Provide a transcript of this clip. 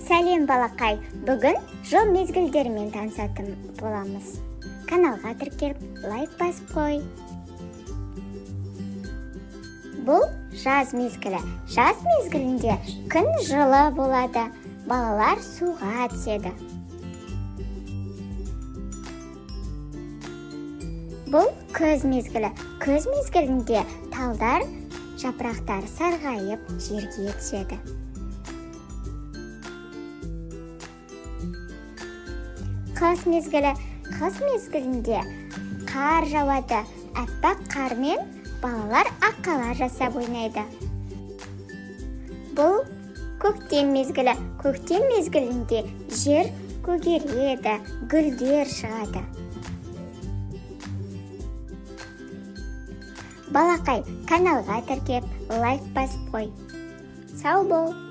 Сәлем, балақай! Бүгін жыл мезгілдерімен танысатын боламыз. Каналға тіркеліп, лайк басып қой. Бұл жаз мезгілі. Жаз мезгілінде күн жылы болады, балалар суға түседі. Бұл күз мезгілі. Күз мезгілінде талдар жапырақтары сарғайып, жерге түседі. Қыс мезгілі. Қыс мезгілінде қар жауады. Аппақ қармен балалар аққала жасап ойнайды. Бұл көктем мезгілі. Көктем мезгілінде жер көгереді, гүлдер шығады. Балақай, каналға тіркеп, лайк басып қой. Сау бол!